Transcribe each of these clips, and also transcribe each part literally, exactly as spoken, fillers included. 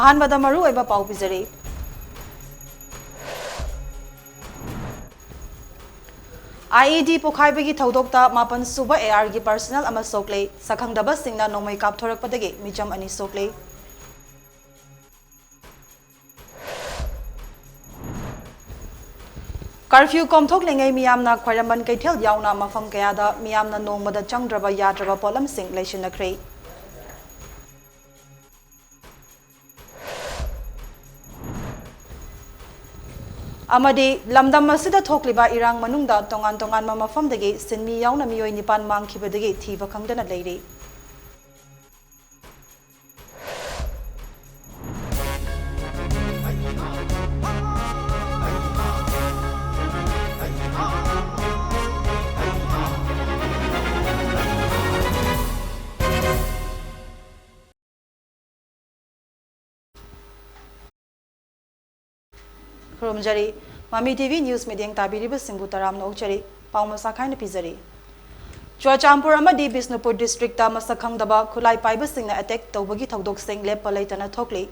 ꯑꯍꯥꯟꯕꯗ ꯃꯔꯨꯑꯣꯏꯕ ꯄꯥꯎ ꯄꯤꯖꯔꯤ꯫ IED ꯄꯣꯈꯥꯏꯕꯒꯤ ꯊꯧꯗꯣꯛꯇ ꯃꯥꯄꯟ ꯁꯨꯕ AR ꯒꯤ personnel ꯑꯃ ꯁꯣꯛꯂꯦ꯫ ꯁꯛꯈꯪꯗꯕꯁꯤꯡꯅ ꯅꯣꯡꯃꯩ ꯀꯥꯞꯊꯣꯔꯛꯄꯗꯒꯤ ꯃꯤꯆꯝ ꯑꯅꯤ ꯁꯣꯛꯂꯦ꯫ Curfew ꯀꯣꯝꯊꯣꯛꯂꯤꯉꯩ ꯃꯤꯌꯥꯝꯅ ꯈ꯭ꯋꯥꯏꯔꯝꯕꯟ ꯀꯩꯊꯦꯜ ꯌꯥꯎꯅ ꯃꯐꯝ ꯀꯌꯥꯗ ꯃꯤꯌꯥꯝꯅ ꯅꯣꯡꯃꯗ ꯆꯪꯗ꯭ꯔꯕ ꯌꯥꯗ꯭ꯔꯕ ꯄꯣꯠꯂꯝꯁꯤꯡ ꯂꯩꯁꯤꯟꯅꯈ꯭ꯔꯦ꯫ ꯑꯃꯗꯤ ꯂꯝꯗꯝ ꯑꯁꯤꯗ ꯊꯣꯛꯂꯤꯕ ꯏꯔꯥꯡ ꯃꯅꯨꯡꯗ ꯇꯣꯉꯥꯟ ꯇꯣꯉꯥꯟꯕ ꯃꯐꯝꯗꯒꯤ ꯁꯤꯟꯃꯤ ꯌꯥꯎꯅ ꯃꯤꯑꯣꯏ ꯅꯤꯄꯥꯟ ꯃꯥꯡꯈꯤꯕꯗꯒꯤ ꯊꯤꯕ ꯈꯪꯗꯅ ꯂꯩꯔꯤ꯫ ꯈꯨꯔꯨꯝꯖꯔꯤ꯫ ꯃꯃꯤ TV news ꯃꯤꯠꯌꯦꯡ ꯇꯥꯕꯤꯔꯤꯕꯁꯤꯡꯕꯨ ꯇꯔꯥꯝꯅ ꯑꯣꯛꯆꯔꯤ꯫ ꯄꯥꯎ ꯃꯁꯥ ꯈꯥꯏꯅ ꯄꯤꯖꯔꯤ꯫ ꯆꯨꯔꯆꯥꯟꯄꯨꯔ ꯑꯃꯗꯤ ꯕꯤꯁꯅꯨꯄꯨꯔ district ꯇ ꯃꯁꯛ ꯈꯪꯗꯕ ꯈꯨꯠꯂꯥꯏ ꯄꯥꯏꯕꯁꯤꯡꯅ attack ꯇꯧꯕꯒꯤ ꯊꯧꯗꯣꯛꯁꯤꯡ ꯂꯦꯞꯄ ꯂꯩꯇꯅ ꯊꯣꯛꯂꯤ꯫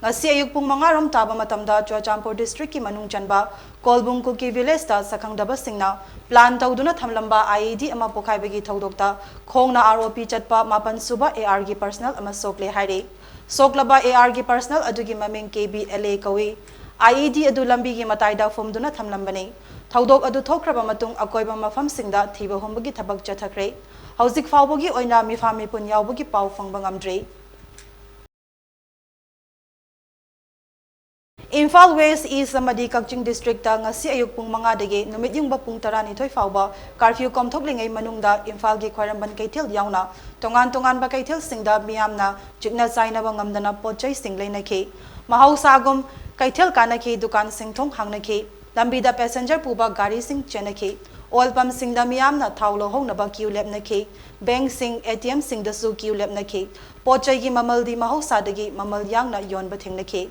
ꯉꯁꯤ ꯑꯌꯨꯛ ꯄꯨꯡ ꯃꯉꯥ ꯔꯣꯝ ꯇꯥꯕ ꯃꯇꯝꯗ ꯆꯨꯔꯆꯥꯟꯄꯨꯔ district ꯀꯤ ꯃꯅꯨꯡ ꯆꯟꯕ ꯀꯣꯜꯕꯨꯡ ꯀꯨꯀꯤ village ꯇ ꯁꯛꯈꯪꯗꯕꯁꯤꯡꯅ plan ꯇꯧꯗꯨꯅ ꯊꯝꯂꯝꯕ IED ꯑꯃ ꯄꯣꯈꯥꯏꯕꯒꯤ ꯊꯧꯗꯣꯛꯇ ꯈꯣꯡꯅ ROP ꯆꯠꯄ ꯃꯥꯄꯟ ꯁꯨꯕ AR ꯒꯤ personnel ꯑꯃ ꯁꯣꯛꯂꯦ ꯍꯥꯏꯔꯤ꯫ ꯁꯣꯛꯂꯕ AR ꯒꯤ personnel ꯑꯗꯨꯒꯤ ꯃꯃꯤꯡ KB LA ꯀꯧꯏ꯫ IED ꯑꯗꯨ ꯂꯝꯕꯤꯒꯤ ꯃꯇꯥꯏꯗ ꯐꯨꯝꯗꯨꯅ ꯊꯝꯂꯝꯕꯅꯤ꯫ ꯊꯧꯗꯣꯛ ꯑꯗꯨ ꯊꯣꯛꯈ꯭ꯔꯕ ꯃꯇꯨꯡ ꯑꯀꯣꯏꯕ ꯃꯐꯝꯁꯤꯡꯗ ꯊꯤꯕ ꯍꯨꯝꯕꯒꯤ ꯊꯕꯛ ꯆꯠꯊꯈ꯭ꯔꯦ꯫ ꯍꯧꯖꯤꯛ ꯐꯥꯎꯕꯒꯤ ꯑꯣꯏꯅ ꯃꯤꯐꯥ ꯃꯤꯄꯨꯟ ꯌꯥꯎꯕꯒꯤ ꯄꯥꯎ ꯐꯪꯕ ꯉꯝꯗ꯭ꯔꯤ꯫ ꯏꯝꯐꯥꯜ West, East ꯑꯃꯗꯤ ꯀꯛꯆꯤꯡ district ꯇ ꯉꯁꯤ ꯑꯌꯨꯛ ꯄꯨꯡ ꯃꯉꯥꯗꯒꯤ ꯅꯨꯃꯤꯠ ꯌꯨꯡꯕ ꯄꯨꯡ ꯇꯔꯥꯅꯤꯊꯣꯏ ꯐꯥꯎꯕ curfew ꯀꯣꯝꯊꯣꯛꯂꯤꯉꯩ ꯃꯅꯨꯡꯗ ꯏꯝꯐꯥꯜꯒꯤ ꯈ꯭ꯋꯥꯏꯔꯝꯕꯟ ꯀꯩꯊꯦꯜ ꯌꯥꯎꯅ ꯇꯣꯉꯥꯟ ꯇꯣꯉꯥꯟꯕ ꯀꯩꯊꯦꯜꯁꯤꯡꯗ ꯃꯤꯌꯥꯝꯅ ꯆꯤꯛꯅ ꯆꯥꯏꯅꯕ ꯉꯝꯗꯅ ꯄꯣꯠ ꯆꯩꯁꯤꯡ ꯂꯩꯅꯈꯤ꯫ ꯃꯍꯧꯁꯥꯒꯨꯝ ꯀꯩꯊꯦꯜ ꯀꯥꯅꯈꯤ, ꯗꯨꯀꯥꯟꯁꯤꯡ ꯊꯣꯡ ꯍꯥꯡꯅꯈꯤ꯫ ꯂꯝꯕꯤꯗ passenger ꯄꯨꯕ ꯒꯥꯔꯤꯁꯤꯡ ꯆꯦꯟꯅꯈꯤ꯫ Oil pump ꯁꯤꯡꯗ ꯃꯤꯌꯥꯝꯅ ꯊꯥꯎ ꯂꯧꯍꯧꯅꯕ queue ꯂꯦꯞꯅꯈꯤ꯫ Bank ꯁꯤꯡ, ATM ꯁꯤꯡꯗꯁꯨ queue ꯂꯦꯞꯅꯈꯤ꯫ ꯄꯣꯠ ꯆꯩꯒꯤ ꯃꯃꯜꯗꯤ ꯃꯍꯧꯁꯥꯗꯒꯤ ꯃꯃꯜ ꯌꯥꯡꯅ ꯌꯣꯟꯕ ꯊꯦꯡꯅꯈꯤ꯫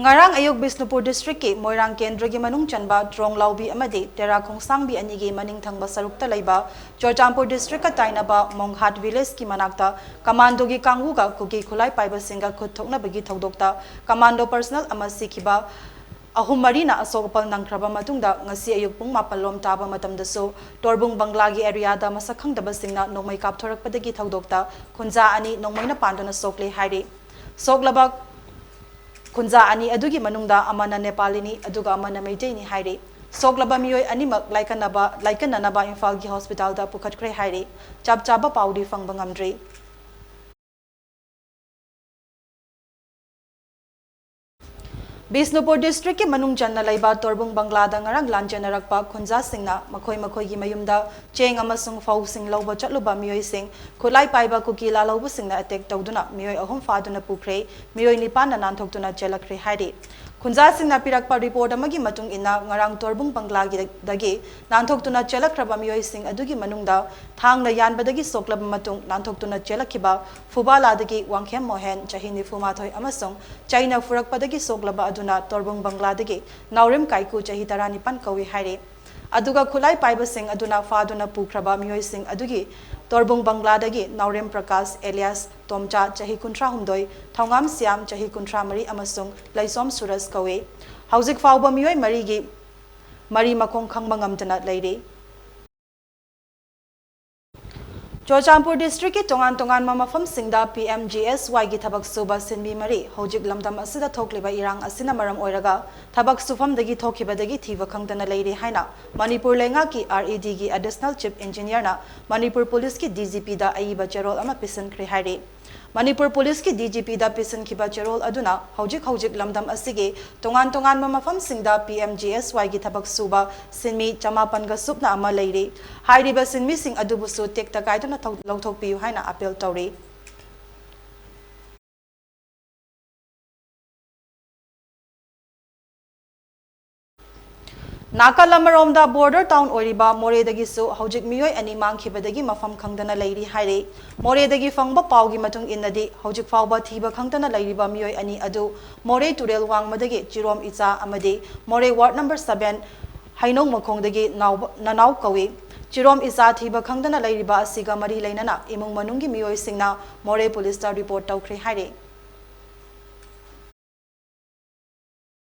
ꯉꯔꯥꯡ ꯑꯌꯨꯛ ꯕꯤꯁꯅꯨꯄꯨꯔ ꯗꯤꯁꯇ꯭ꯔꯤꯛꯀꯤ ꯃꯣꯏꯔꯥꯡ ꯀꯦꯟꯗ꯭ꯔꯒꯤ ꯃꯅꯨꯡ ꯆꯟꯕ ꯇ꯭ꯔꯣꯡꯂꯥꯎꯕꯤ ꯑꯃꯗꯤ ꯇꯦꯔꯥ ꯈꯣꯡꯁꯥꯡꯕꯤ ꯑꯅꯤꯒꯤ ꯃꯅꯤꯡ ꯊꯪꯕ ꯁꯔꯨꯛꯇ ꯂꯩꯕ ꯆꯨꯔꯆꯥꯟꯄꯨꯔ ꯗꯤꯁꯇ꯭ꯔꯤꯛꯀ ꯇꯥꯏꯅꯕ ꯃꯣꯡꯍꯥꯠ ꯚꯤꯂꯦꯖꯀꯤ ꯃꯅꯥꯛꯇ ꯀꯃꯥꯟꯗꯣꯒꯤ ꯀꯥꯡꯕꯨꯒ ꯀꯨꯀꯤ ꯈꯨꯠꯂꯥꯏ ꯄꯥꯏꯕꯁꯤꯡꯒ ꯈꯨꯠ ꯊꯣꯛꯅꯕꯒꯤ ꯊꯧꯗꯣꯛꯇ ꯀꯃꯥꯟꯗꯣ ꯄꯔꯁꯅꯦꯜ ꯑꯃ ꯁꯤꯈꯤꯕ ꯑꯍꯨꯝ ꯃꯔꯤꯅ ꯑꯁꯣꯛ ꯑꯄꯜ ꯅꯪꯈ꯭ꯔꯕ ꯃꯇꯨꯡꯗ ꯉꯁꯤ ꯑꯌꯨꯛ ꯄꯨꯡ ꯃꯥꯄꯜ ꯂꯣꯝ ꯇꯥꯕ ꯃꯇꯝꯗꯁꯨ ꯇꯣꯔꯕꯨꯡ ꯕꯪꯒ꯭ꯂꯥꯒꯤ ꯑꯦꯔꯤꯌꯥꯗ ꯃꯁꯛ ꯈꯪꯗꯕꯁꯤꯡꯅ ꯅꯣꯡꯃꯩ ꯀꯥꯞꯊꯣꯔꯛꯄꯗꯒꯤ ꯊꯧꯗꯣꯛꯇ ꯈꯨꯟꯖꯥ ꯑꯅꯤ ꯅꯣꯡꯃꯩꯅ ꯄꯥꯟꯗꯨꯅ ꯁꯣꯛꯂꯦ ꯍꯥꯏꯔꯤ꯫ ꯁꯣꯛꯂꯕ ꯈꯨꯟꯖꯥ ꯑꯅꯤ ꯑꯗꯨꯒꯤ ꯃꯅꯨꯡꯗ ꯑꯃꯅ ꯅꯦꯄꯥꯂꯤꯅꯤ, ꯑꯗꯨꯒ ꯑꯃꯅ ꯃꯩꯇꯩꯅꯤ ꯍꯥꯏꯔꯤ꯫ ꯁꯣꯛꯂꯕ ꯃꯤꯑꯣꯏ ꯑꯅꯤꯃꯛ ꯂꯥꯏꯀꯠꯅꯕ, ꯂꯥꯏꯀꯠꯅꯅꯕ ꯏꯝꯐꯥꯜꯒꯤ ꯍꯣꯁꯄꯤꯇꯥꯜꯗ ꯄꯨꯈꯠꯈ꯭ꯔꯦ ꯍꯥꯏꯔꯤ꯫ ꯆꯞ ꯆꯥꯕ ꯄꯥꯎꯗꯤ ꯐꯪꯕ ꯉꯝꯗ꯭ꯔꯤ꯫ ꯕꯤꯁꯅꯨꯄꯨꯔ ꯗꯤꯁꯇ꯭ꯔꯤꯛꯀꯤ ꯃꯅꯨꯡ ꯆꯟꯅ ꯂꯩꯕ ꯇꯣꯔꯕꯨꯡ ꯕꯪꯒ꯭ꯂꯥꯗ ꯉꯔꯥꯡ ꯂꯥꯟꯖꯦꯟꯅꯔꯛꯄ ꯈꯨꯟꯖꯥꯁꯤꯡꯅ ꯃꯈꯣꯏ ꯃꯈꯣꯏꯒꯤ ꯃꯌꯨꯝꯗ ꯆꯦꯡ ꯑꯃꯁꯨꯡ ꯐꯧꯁꯤꯡ ꯂꯧꯕ ꯆꯠꯂꯨꯕ ꯃꯤꯑꯣꯏꯁꯤꯡ ꯈꯨꯠꯂꯥꯏ ꯄꯥꯏꯕ ꯀꯨꯀꯤ ꯂꯥꯜꯍꯧꯕꯁꯤꯡꯅ ꯑꯦꯇꯦꯛ ꯇꯧꯗꯨꯅ ꯃꯤꯑꯣꯏ ꯑꯍꯨꯝ ꯐꯥꯗꯨꯅ ꯄꯨꯈ꯭ꯔꯦ, ꯃꯤꯑꯣꯏ ꯅꯤꯄꯥꯟꯅ ꯅꯥꯟꯊꯣꯛꯇꯨꯅ ꯆꯦꯜꯂꯛꯈ꯭ꯔꯦ ꯍꯥꯏꯔꯤ꯫ ꯈꯨꯟꯖꯥꯁꯤꯡꯅ ꯄꯤꯔꯛꯄ ꯔꯤꯄꯣꯔꯠ ꯑꯃꯒꯤ ꯃꯇꯨꯡ ꯏꯟꯅ, ꯉꯔꯥꯡ ꯇꯣꯔꯕꯨꯡ ꯕꯪꯒ꯭ꯂꯥꯒꯤꯗꯒꯤ ꯅꯥꯟꯊꯣꯛꯇꯨꯅ ꯆꯦꯜꯂꯛꯈ꯭ꯔꯕ ꯃꯤꯑꯣꯏꯁꯤꯡ ꯑꯗꯨꯒꯤ ꯃꯅꯨꯡꯗ ꯊꯥꯡꯅ ꯌꯥꯟꯕꯗꯒꯤ ꯁꯣꯛꯂꯕ ꯃꯇꯨꯡ ꯅꯥꯟꯊꯣꯛꯇꯨꯅ ꯆꯦꯜꯂꯛꯈꯤꯕ ꯐꯨꯕꯥꯂꯥꯗꯒꯤ ꯋꯥꯡꯈꯦꯝ ꯃꯣꯍꯦꯟ, ꯆꯍꯤ ꯅꯤꯐꯨ ꯃꯥꯊꯣꯏ, ꯑꯃꯁꯨꯡ ꯆꯩꯅ ꯐꯨꯔꯛꯄꯗꯒꯤ ꯁꯣꯛꯂꯕ ꯑꯗꯨꯅ ꯇꯣꯔꯕꯨꯡ ꯕꯪꯒ꯭ꯂꯥꯗꯒꯤ ꯅꯥꯎꯔꯦꯝ ꯀꯥꯏꯀꯨ, ꯆꯍꯤ ꯇꯔꯥꯅꯤꯄꯥꯟ ꯀꯧꯏ ꯍꯥꯏꯔꯤ꯫ ꯑꯗꯨꯒ ꯈꯨꯠꯂꯥꯏ ꯄꯥꯏꯕꯁꯤꯡ ꯑꯗꯨꯅ ꯐꯥꯗꯨꯅ ꯄꯨꯈ꯭ꯔꯕ ꯃꯤꯑꯣꯏꯁꯤꯡ ꯑꯗꯨꯒꯤ ꯇꯣꯔꯕꯨꯡ ꯕꯪꯒ꯭ꯂꯥꯗꯒꯤ ꯅꯥꯎꯔꯦꯝ ꯄ꯭ꯔꯀꯥꯁ ꯑꯦꯂꯤꯌꯥꯁ ꯇꯣꯝꯆꯥ, ꯆꯍꯤ ꯀꯨꯟꯊ꯭ꯔꯥꯍꯨꯝꯗꯣꯏ, ꯊꯧꯉꯥꯝ ꯁ꯭ꯌꯥꯝ, ꯆꯍꯤ ꯀꯨꯟꯊ꯭ꯔꯥꯃꯔꯤ, ꯑꯃꯁꯨꯡ ꯂꯩꯁꯣꯝ ꯁꯨꯔꯖ ꯀꯧꯏ꯫ ꯍꯧꯖꯤꯛ ꯐꯥꯎꯕ ꯃꯤꯑꯣꯏ ꯃꯔꯤꯒꯤ ꯃꯔꯤ ꯃꯈꯣꯡ ꯈꯪꯕ ꯉꯝꯗꯅ ꯂꯩꯔꯤ꯫ ꯆꯨꯔꯆꯥꯟꯄꯨꯔ ꯗꯤꯁꯇ꯭ꯔꯤꯛꯀꯤ ꯇꯣꯉꯥꯟ ꯇꯣꯉꯥꯟꯕ ꯃꯐꯝꯁꯤꯡꯗ ꯄꯤ ꯑꯦꯝ ꯖꯤ ꯑꯦꯁ ꯋꯥꯏꯒꯤ ꯊꯕꯛ ꯁꯨꯕ ꯁꯤꯟꯃꯤ ꯃꯔꯤ ꯍꯧꯖꯤꯛ ꯂꯝꯗꯝ ꯑꯁꯤꯗ ꯊꯣꯛꯂꯤꯕ ꯏꯔꯥꯡ ꯑꯁꯤꯅ ꯃꯔꯝ ꯑꯣꯏꯔꯒ ꯊꯕꯛ ꯁꯨꯐꯝꯗꯒꯤ ꯊꯣꯛꯈꯤꯕꯗꯒꯤ ꯊꯤꯕ ꯈꯪꯗꯅ ꯂꯩꯔꯤ ꯍꯥꯏꯅ ꯃꯅꯤꯄꯨꯔ ꯂꯩꯉꯥꯛꯀꯤ ꯑꯥꯔ ꯏ ꯗꯤꯒꯤ ꯑꯦꯗꯤꯁꯅꯦꯜ ꯆꯤꯐ ꯏꯟꯖꯤꯅꯤꯌꯔꯅ ꯃꯅꯤꯄꯨꯔ ꯄꯨꯂꯤꯁꯀꯤ ꯗꯤ ꯖꯤ ꯄꯤꯗ ꯑꯏꯕ ꯆꯦꯔꯣꯜ ꯑꯃ ꯄꯤꯁꯤꯟꯈ꯭ꯔꯦ ꯍꯥꯏꯔꯤ꯫ ꯃꯅꯤꯄꯨꯔ ꯄꯨꯂꯤꯁꯀꯤ ꯗꯤ ꯖꯤ ꯄꯤꯗ ꯄꯤꯁꯤꯟꯈꯤꯕ ꯆꯦꯔꯣꯜ ꯑꯗꯨꯅ ꯍꯧꯖꯤꯛ ꯍꯧꯖꯤꯛ ꯂꯝꯗꯝ ꯑꯁꯤꯒꯤ ꯇꯣꯉꯥꯟ ꯇꯣꯉꯥꯟꯕ ꯃꯐꯝꯁꯤꯡꯗ ꯄꯤ ꯑꯦꯝ ꯖꯤ ꯑꯦꯁ ꯋꯥꯏꯒꯤ ꯊꯕꯛ ꯁꯨꯕ ꯁꯤꯟꯃꯤ ꯆꯃꯥꯄꯟꯒ ꯁꯨꯞꯅ ꯑꯃ ꯂꯩꯔꯤ꯫ ꯍꯥꯏꯔꯤꯕ ꯁꯤꯟꯃꯤꯁꯤꯡ ꯑꯗꯨꯕꯨꯁꯨ ꯇꯦꯛꯇ ꯀꯥꯏꯗꯅ ꯊꯧ-, ꯂꯧꯊꯣꯛꯄꯤꯌꯨ ꯍꯥꯏꯅ ꯑꯥꯄꯦꯜ ꯇꯧꯔꯤ꯫ ꯅꯥꯀꯜ ꯑꯃꯔꯣꯝꯗ border town ꯑꯣꯏꯔꯤꯕ ꯃꯣꯔꯦꯗꯒꯤꯁꯨ ꯍꯧꯖꯤꯛ ꯃꯤꯑꯣꯏ ꯑꯅꯤ ꯃꯥꯡꯈꯤꯕꯗꯒꯤ ꯃꯐꯝ ꯈꯪꯗꯅ ꯂꯩꯔꯤ ꯍꯥꯏꯔꯤ꯫ ꯃꯣꯔꯦꯗꯒꯤ ꯐꯪꯕ ꯄꯥꯎꯒꯤ ꯃꯇꯨꯡ ꯏꯟꯅꯗꯤ, ꯍꯧꯖꯤꯛ ꯐꯥꯎꯕ ꯊꯤꯕ ꯈꯪꯗꯅ ꯂꯩꯔꯤꯕ ꯃꯤꯑꯣꯏ ꯑꯅꯤ ꯑꯗꯨ ꯃꯣꯔꯦ ꯇꯨꯔꯦꯜ ꯋꯥꯡꯃꯗꯒꯤ ꯆꯤꯔꯣꯝ ꯏꯆꯥ ꯑꯃꯗꯤ ꯃꯣꯔꯦ ward number seven ꯍꯩꯅꯧ ꯃꯈꯣꯡꯗꯒꯤ ꯅꯥꯎꯕ-, ꯅꯅꯥꯎ ꯀꯧꯏ꯫ ꯆꯤꯔꯣꯝ ꯏꯆꯥ ꯊꯤꯕ ꯈꯪꯗꯅ ꯂꯩꯔꯤꯕ ꯑꯁꯤꯒ ꯃꯔꯤ ꯂꯩꯅꯅ ꯏꯃꯨꯡ ꯃꯅꯨꯡꯒꯤ ꯃꯤꯑꯣꯏꯁꯤꯡꯅ ꯃꯣꯔꯦ ꯄꯨꯂꯤꯁꯇ report ꯇꯧꯈ꯭ꯔꯦ ꯍꯥꯏꯔꯤ꯫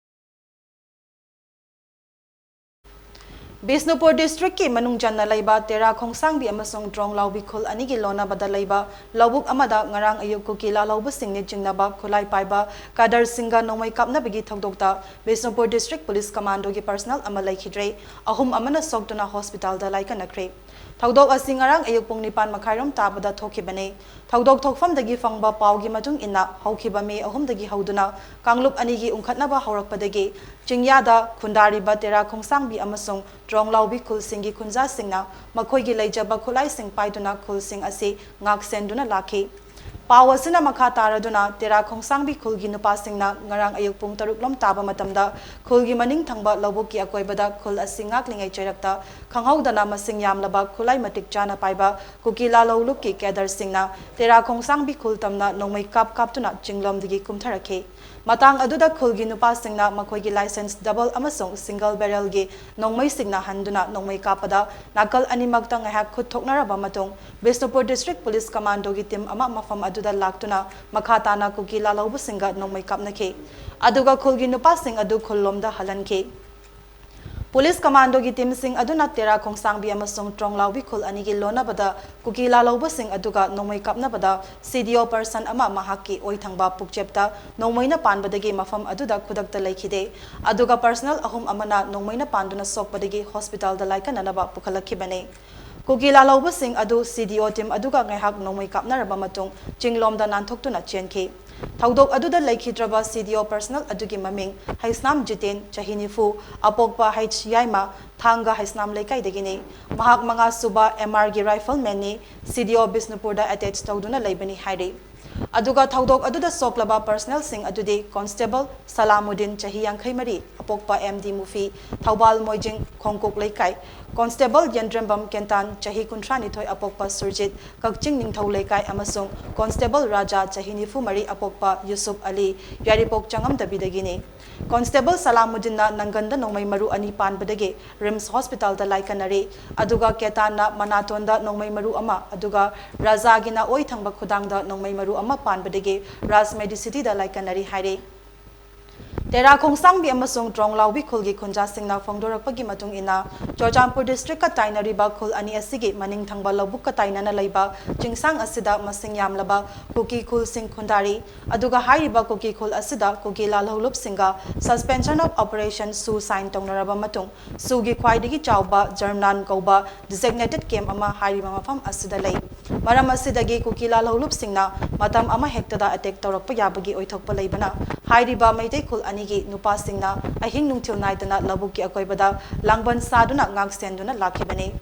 ꯕꯤꯁꯅꯨꯄꯨꯔ district ꯀꯤ ꯃꯅꯨꯡ ꯆꯟꯅ ꯂꯩꯕ ꯇꯦꯔꯥ ꯈꯣꯡꯁꯥꯡꯕꯤ ꯑꯃꯁꯨꯡ ꯇ꯭ꯔꯣꯡꯂꯥꯎꯕꯤ ꯈꯨꯜ ꯑꯅꯤꯒꯤ ꯂꯣꯟꯅꯕꯗ ꯂꯩꯕ ꯂꯧꯕꯨꯛ ꯑꯃꯗ ꯉꯔꯥꯡ ꯑꯌꯨꯛ ꯀꯨꯀꯤ ꯂꯥꯂꯧꯕꯁꯤꯡꯅ ꯆꯤꯡꯅꯕ ꯈꯨꯠꯂꯥꯏ ꯄꯥꯏꯕ cadre ꯁꯤꯡꯒ ꯅꯣꯡꯃꯩ ꯀꯥꯞꯅꯕꯒꯤ ꯊꯧꯗꯣꯛꯇ ꯕꯤꯁꯅꯨꯄꯨꯔ district police commando ꯒꯤ personnel ꯑꯃ ꯂꯩꯈꯤꯗ꯭ꯔꯦ, ꯑꯍꯨꯝ ꯑꯃꯅ ꯁꯣꯛꯇꯨꯅ hospital ꯗ ꯂꯥꯏꯀꯠꯅꯈ꯭ꯔꯦ꯫ ꯊꯧꯗꯣꯛ ꯑꯁꯤ ꯉꯔꯥꯡ ꯑꯌꯨꯛ ꯄꯨꯡ ꯅꯤꯄꯥꯟ ꯃꯈꯥꯏꯔꯣꯝ ꯇꯥꯕꯗ ꯊꯣꯛꯈꯤꯕꯅꯤ꯫ ꯊꯧꯗꯣꯛ ꯊꯣꯛꯐꯝꯗꯒꯤ ꯐꯪꯕ ꯄꯥꯎꯒꯤ ꯃꯇꯨꯡ ꯏꯟꯅ, ꯍꯧꯈꯤꯕ ꯃꯦ ꯑꯍꯨꯝꯗꯒꯤ ꯍꯧꯗꯨꯅ ꯀꯥꯡꯂꯨꯞ ꯑꯅꯤꯒꯤ ꯎꯪꯈꯠꯅꯕ ꯍꯧꯔꯛꯄꯗꯒꯤ ꯆꯤꯡꯌꯥꯗ ꯈꯨꯟꯗꯥꯔꯤꯕ ꯇꯦꯔꯥ ꯈꯣꯡꯁꯥꯡꯕꯤ ꯑꯃꯁꯨꯡ ꯇ꯭ꯔꯣꯡꯂꯥꯎꯕꯤ ꯈꯨꯜꯁꯤꯡꯒꯤ ꯈꯨꯟꯖꯥꯁꯤꯡꯅ ꯃꯈꯣꯏꯒꯤ ꯂꯩꯖꯕ ꯈꯨꯠꯂꯥꯏꯁꯤꯡ ꯄꯥꯏꯗꯨꯅ ꯈꯨꯜꯁꯤꯡ ꯑꯁꯤ ꯉꯥꯛꯁꯦꯟꯗꯨꯅ ꯂꯥꯛꯈꯤ꯫ ꯄꯥꯎ ꯑꯁꯤꯅ ꯃꯈꯥ ꯇꯥꯔꯗꯨꯅ ꯇꯦꯔꯥ ꯈꯣꯡꯁꯥꯡꯕꯤ ꯈꯨꯜꯒꯤ ꯅꯨꯄꯥꯁꯤꯡꯅ ꯉꯔꯥꯡ ꯑꯌꯨꯛ ꯄꯨꯡ ꯇꯔꯨꯛ ꯂꯣꯝ ꯇꯥꯕ ꯃꯇꯝꯗ ꯈꯨꯜꯒꯤ ꯃꯅꯤꯡ ꯊꯪꯕ ꯂꯧꯕꯨꯛꯀꯤ ꯑꯀꯣꯏꯕꯗ ꯈꯨꯜ ꯑꯁꯤ ꯉꯥꯛꯂꯤꯉꯩ ꯆꯩꯔꯛꯇ ꯈꯪꯍꯧꯗꯅ ꯃꯁꯤꯡ ꯌꯥꯝꯂꯕ ꯈꯨꯠꯂꯥꯏ ꯃꯇꯤꯛ ꯆꯥꯅ ꯄꯥꯏꯕ ꯀꯨꯀꯤ ꯂꯥꯂꯧ ꯂꯨꯞꯀꯤ cadre ꯁꯤꯡꯅ ꯇꯦꯔꯥ ꯈꯣꯡꯁꯥꯡꯕꯤ ꯈꯨꯜ ꯇꯝꯅ ꯅꯣꯡꯃꯩ ꯀꯥꯞ ꯀꯥꯞꯇꯨꯅ ꯆꯤꯡꯂꯣꯝꯗꯒꯤ ꯀꯨꯝꯊꯔꯛꯈꯤ꯫ ꯃꯇꯥꯡ ꯑꯗꯨꯗ ꯈꯨꯜꯒꯤ ꯅꯨꯄꯥꯁꯤꯡꯅ ꯃꯈꯣꯏꯒꯤ licence double ꯑꯃꯁꯨꯡ single barrel ꯒꯤ ꯅꯣꯡꯃꯩꯁꯤꯡꯅ ꯍꯟꯗꯨꯅ ꯅꯣꯡꯃꯩ ꯀꯥꯞꯄꯗ ꯅꯥꯀꯜ ꯑꯅꯤꯃꯛꯇ ꯉꯥꯏꯍꯥꯛ ꯈꯨꯠ ꯊꯣꯛꯅꯔꯕ ꯃꯇꯨꯡ ꯕꯤꯁꯅꯨꯄꯨꯔ district police commando ꯒꯤ team ꯑꯃ ꯃꯐꯝ ꯑꯗꯨꯗ ꯂꯥꯛꯇꯨꯅ ꯃꯈꯥ ꯇꯥꯅ ꯀꯨꯀꯤ ꯂꯥꯂꯧꯕꯁꯤꯡꯒ ꯅꯣꯡꯃꯩ ꯀꯥꯞꯅꯈꯤ꯫ ꯑꯗꯨꯒ ꯈꯨꯜꯒꯤ ꯅꯨꯄꯥꯁꯤꯡ ꯑꯗꯨ ꯈꯨꯜꯂꯣꯝꯗ ꯍꯜꯍꯟꯈꯤ꯫ Police commando ꯒꯤ team ꯁꯤꯡ ꯑꯗꯨꯅ ꯇꯦꯔꯥ ꯈꯣꯡꯁꯥꯡꯕꯤ ꯑꯃꯁꯨꯡ ꯇ꯭ꯔꯣꯡꯂꯥꯎꯕꯤ ꯈꯨꯜ ꯑꯅꯤꯒꯤ ꯂꯣꯟꯅꯕꯗ ꯀꯨꯀꯤ ꯂꯥꯂꯧꯕꯁꯤꯡ ꯑꯗꯨꯒ ꯅꯣꯡꯃꯩ ꯀꯥꯞꯅꯕꯗ C D O person ꯑꯃ ꯃꯍꯥꯛꯀꯤ ꯑꯣꯏ ꯊꯪꯕ ꯄꯨꯛꯆꯦꯞꯇ ꯅꯣꯡꯃꯩꯅ ꯄꯥꯟꯕꯗꯒꯤ ꯃꯐꯝ ꯑꯗꯨꯗ ꯈꯨꯗꯛꯇ ꯂꯩꯈꯤꯗꯦ꯫ ꯑꯗꯨꯒ personnel ꯑꯍꯨꯝ ꯑꯃꯅ ꯅꯣꯡꯃꯩꯅ ꯄꯥꯟꯗꯨꯅ ꯁꯣꯛꯄꯗꯒꯤ hospital ꯗ ꯂꯥꯏꯀꯠꯅꯅꯕ ꯄꯨꯈꯠꯂꯛꯈꯤꯕꯅꯤ꯫ ꯀꯨꯀꯤ ꯂꯥꯂꯧꯕꯁꯤꯡ ꯑꯗꯨ C D O team ꯑꯗꯨꯒ ꯉꯥꯏꯍꯥꯛ ꯅꯣꯡꯃꯩ ꯀꯥꯞꯅꯔꯕ ꯃꯇꯨꯡ ꯆꯤꯡꯂꯣꯝꯗ ꯅꯥꯟꯊꯣꯛꯇꯨꯅ ꯆꯦꯟꯈꯤ꯫ ꯊꯧꯗꯣꯛ ꯑꯗꯨꯗ ꯂꯩꯈꯤꯗ꯭ꯔꯕ CDO personnel ꯑꯗꯨꯒꯤ ꯃꯃꯤꯡ ꯍꯩꯁꯅꯥꯝ ꯖꯤꯇꯦꯟ, ꯆꯍꯤ ꯅꯤꯐꯨ, ꯑꯄꯣꯛꯄ ꯍꯩꯆ ꯌꯥꯏꯃ, ꯊꯥꯡꯒ ꯍꯩꯁꯅꯥꯝ ꯂꯩꯀꯥꯏꯗꯒꯤꯅꯤ꯫ ꯃꯍꯥꯛ ꯃꯉꯥ ꯁꯨꯕ MRꯒꯤ riflemanꯅꯤ꯫ CDO ꯕꯤꯁꯅꯨꯄꯨꯔꯗ attach ꯇꯧꯗꯨꯅ ꯂꯩꯕꯅꯤ ꯍꯥꯏꯔꯤ꯫ ꯑꯗꯨꯒ ꯊꯧꯗꯣꯛ ꯑꯗꯨꯗ ꯁꯣꯛꯂꯕ personnelꯁꯤꯡ ꯑꯗꯨꯗꯤ Constable ꯁꯂꯥꯃꯨꯗꯤꯟ, ꯆꯍꯤ ꯌꯥꯡꯈꯩ ꯃꯔꯤ, ꯑꯄꯣꯛꯄ MD ꯃꯨꯐꯤ, ꯊꯧꯕꯥꯜ ꯃꯣꯏꯖꯤꯡ ꯈꯣꯡꯀꯣꯛ ꯂꯩꯀꯥꯏ, Constable ꯌꯦꯟꯗ꯭ꯔꯦꯝꯕꯝ ꯀꯦꯟꯇꯥꯟ, ꯆꯍꯤ ꯀꯨꯟꯊ꯭ꯔꯥ ꯅꯤꯊꯣꯏ, ꯑꯄꯣꯛꯄ ꯁꯨꯔꯖꯤꯠ, ꯀꯛꯆꯤꯡ ꯅꯤꯡꯊꯧ ꯂꯩꯀꯥꯏ, ꯑꯃꯁꯨꯡ Constable ꯔꯥꯖꯥ, ꯆꯍꯤ ꯅꯤꯐꯨ ꯃꯔꯤ, ꯑꯄꯣꯛꯄ ꯌꯨꯁꯨꯞ ꯑꯂꯤ, ꯌꯥꯏꯔꯤꯄꯣꯛ ꯆꯉꯝꯗꯕꯤꯗꯒꯤꯅꯤ꯫ Constable ꯁꯂꯥꯃꯨꯗꯤꯟꯅ ꯅꯪꯒꯟꯗ ꯅꯣꯡꯃꯩ ꯃꯔꯨ ꯑꯅꯤ ꯄꯥꯟꯕꯗꯒꯤ RIMS hospitalꯗ ꯂꯥꯏꯀꯠꯅꯔꯤ꯫ ꯑꯗꯨꯒ ꯀꯦꯇꯥꯟꯅ ꯃꯅꯥꯇꯣꯟꯗ ꯅꯣꯡꯃꯩ ꯃꯔꯨ ꯑꯃ, ꯑꯗꯨꯒ ꯔꯥꯖꯥꯒꯤꯅ ꯑꯣꯏ ꯊꯪꯕ ꯈꯨꯗꯥꯡꯗ ꯅꯣꯡꯃꯩ ꯃꯔꯨ ꯑꯃ ꯄꯥꯟꯕꯗꯒꯤ RAJ Medicityꯗ ꯂꯥꯏꯀꯠꯅꯔꯤ ꯍꯥꯏꯔꯤ꯫ ꯇꯦꯔꯥ ꯈꯣꯡꯁꯥꯡꯕꯤ ꯑꯃꯁꯨꯡ ꯇ꯭ꯔꯣꯡꯂꯥꯎꯕꯤ ꯈꯨꯜꯒꯤ ꯈꯨꯟꯖꯥꯁꯤꯡꯅ ꯐꯣꯡꯗꯣꯔꯛꯄꯒꯤ ꯃꯇꯨꯡ ꯏꯟꯅ, ꯆꯨꯔꯆꯥꯟꯄꯨꯔ districtꯀ ꯇꯥꯏꯅꯔꯤꯕ ꯈꯨꯜ ꯑꯅꯤ ꯑꯁꯤꯒꯤ ꯃꯅꯤꯡ ꯊꯪꯕ ꯂꯧꯕꯨꯛꯀ ꯇꯥꯏꯅꯅ ꯂꯩꯕ ꯆꯤꯡꯁꯥꯡ ꯑꯁꯤꯗ ꯃꯁꯤꯡ ꯌꯥꯝꯂꯕ ꯀꯨꯀꯤ ꯈꯨꯜꯁꯤꯡ ꯈꯨꯟꯗꯥꯔꯤ꯫ ꯑꯗꯨꯒ ꯍꯥꯏꯔꯤꯕ ꯀꯨꯀꯤ ꯈꯨꯜ ꯑꯁꯤꯗ ꯀꯨꯀꯤ ꯂꯥꯜꯍꯧꯂꯨꯞꯁꯤꯡꯒ Suspension of Operation SoO sign ꯇꯧꯅꯔꯕ ꯃꯇꯨꯡ, SoOꯒꯤ ꯈ꯭ꯋꯥꯏꯗꯒꯤ ꯆꯥꯎꯕ ꯖꯔꯝꯅꯥꯟ ꯀꯧꯕ designated camp ꯑꯃ ꯍꯥꯏꯔꯤꯕ ꯃꯐꯝ ꯑꯁꯤꯗ ꯂꯩ꯫ ꯃꯔꯝ ꯑꯁꯤꯗꯒꯤ ꯀꯨꯀꯤ ꯂꯥꯜꯍꯧꯂꯨꯞꯁꯤꯡꯅ ꯃꯇꯝ ꯑꯃ ꯍꯦꯛꯇꯗ attack ꯇꯧꯔꯛꯄ ꯌꯥꯕꯒꯤ ꯑꯣꯏꯊꯣꯛꯄ ꯂꯩꯕꯅ, ꯍꯥꯏꯔꯤꯕ ꯃꯩꯇꯩ ꯈꯨꯜ ꯑꯅꯤꯒꯤ ꯅꯨꯄꯥꯁꯤꯡꯅ ꯑꯍꯤꯡ ꯅꯨꯡꯊꯤꯜ ꯅꯥꯏꯗꯅ ꯂꯧꯕꯨꯛꯀꯤ ꯑꯀꯣꯏꯕꯗ ꯂꯥꯡꯕꯟ ꯁꯥꯗꯨꯅ ꯉꯥꯛ ꯁꯦꯟꯗꯨꯅ ꯂꯥꯛꯈꯤꯕꯅꯤ꯫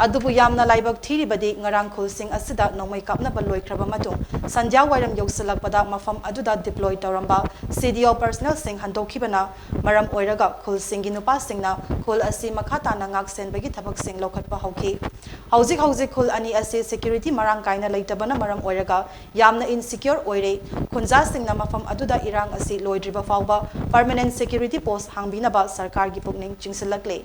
ꯑꯗꯨꯕꯨ ꯌꯥꯝꯅ ꯂꯥꯏꯕꯛ ꯊꯤꯔꯤꯕꯗꯤ, ꯉꯔꯥꯡ ꯈꯨꯜꯁꯤꯡ ꯑꯁꯤꯗ ꯅꯣꯡꯃꯩ ꯀꯥꯞꯅꯕ ꯂꯣꯏꯈ꯭ꯔꯕ ꯃꯇꯨꯡ, ꯁꯟꯙ꯭ꯌꯥ ꯋꯥꯏꯔꯝ ꯌꯧꯁꯤꯜꯂꯛꯄꯗ ꯃꯐꯝ ꯑꯗꯨꯗ deploy ꯇꯧꯔꯝꯕ CDO personnelꯁꯤꯡ ꯍꯟꯗꯣꯛꯈꯤꯕꯅ ꯃꯔꯝ ꯑꯣꯏꯔꯒ ꯈꯨꯜꯁꯤꯡꯒꯤ ꯅꯨꯄꯥꯁꯤꯡꯅ ꯈꯨꯜ ꯑꯁꯤ ꯃꯈꯥ ꯇꯥꯅ ꯉꯥꯛ ꯁꯦꯟꯕꯒꯤ ꯊꯕꯛꯁꯤꯡ ꯂꯧꯈꯠꯄ ꯍꯧꯈꯤ꯫ ꯍꯧꯖꯤꯛ ꯍꯧꯖꯤꯛ ꯈꯨꯜ ꯑꯅꯤ ꯑꯁꯤ security ꯃꯔꯥꯡ ꯀꯥꯏꯅ ꯂꯩꯇꯕꯅ ꯃꯔꯝ ꯑꯣꯏꯔꯒ ꯌꯥꯝꯅ insecure ꯑꯣꯏꯔꯦ꯫ ꯈꯨꯟꯖꯥꯁꯤꯡꯅ ꯃꯐꯝ ꯑꯗꯨꯗ ꯏꯔꯥꯡ ꯑꯁꯤ ꯂꯣꯏꯗ꯭ꯔꯤꯕ ꯐꯥꯎꯕ permanent security post ꯍꯥꯡꯕꯤꯅꯕ ꯁꯔꯀꯥꯔꯒꯤ ꯄꯨꯛꯅꯤꯡ ꯆꯤꯡꯁꯤꯜꯂꯛꯂꯦ꯫